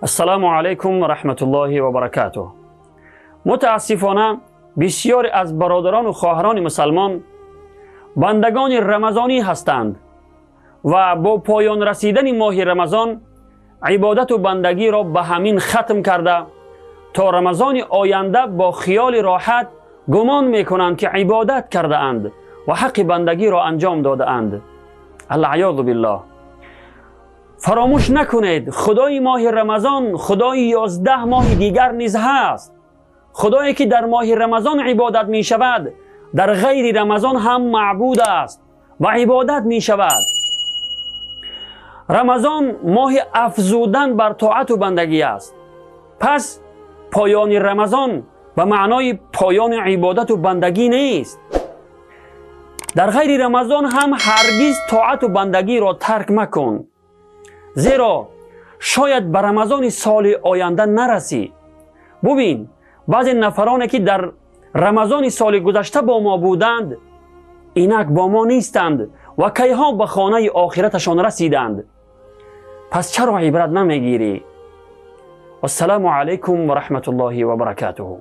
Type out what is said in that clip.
Ассалому алайкум ва раҳматуллоҳи ва баракатуҳ. Мутаассифона, бисёре аз бародарону хоҳарони мусалмон бандагони рамазонӣ ҳастанд ва бо поён расидани моҳи Рамазон ибодату бандагиро ба ҳамин хатм карда, то Рамазони оянда бо хиёли роҳат гумон мекунанд, ки ибодат кардаанд ва ҳаққи бандагиро анҷом додаанд. Алъаёзу биллоҳ. Фаромӯш накунед, Худои моҳи Рамазон Худои 11 моҳи дигар низ ҳаст. Худое ки дар моҳи Рамазон ибодат мешавад, дар ғайри Рамазон ҳам маъбуд аст ва ибодат мешавад. Рамазон моҳи афзудан бар тоату бандагӣ аст. Пас поёни Рамазон ба маънои поёни ибодату бандагӣ нест. Дар ғайри Рамазон ҳам ҳаргиз тоату бандагиро тарк макун, зеро шояд ба Рамазони соли оянда нарасӣ. Бубин, баъзе нафароне ки дар Рамазони соли гузашта бо мо буданд, инак бо мо нестанд ва кайҳо ба хонаи охираташон расиданд. Пас чаро ибрат намегирӣ? Вассалому алайкум ва раҳматуллоҳи ва баракатуҳу.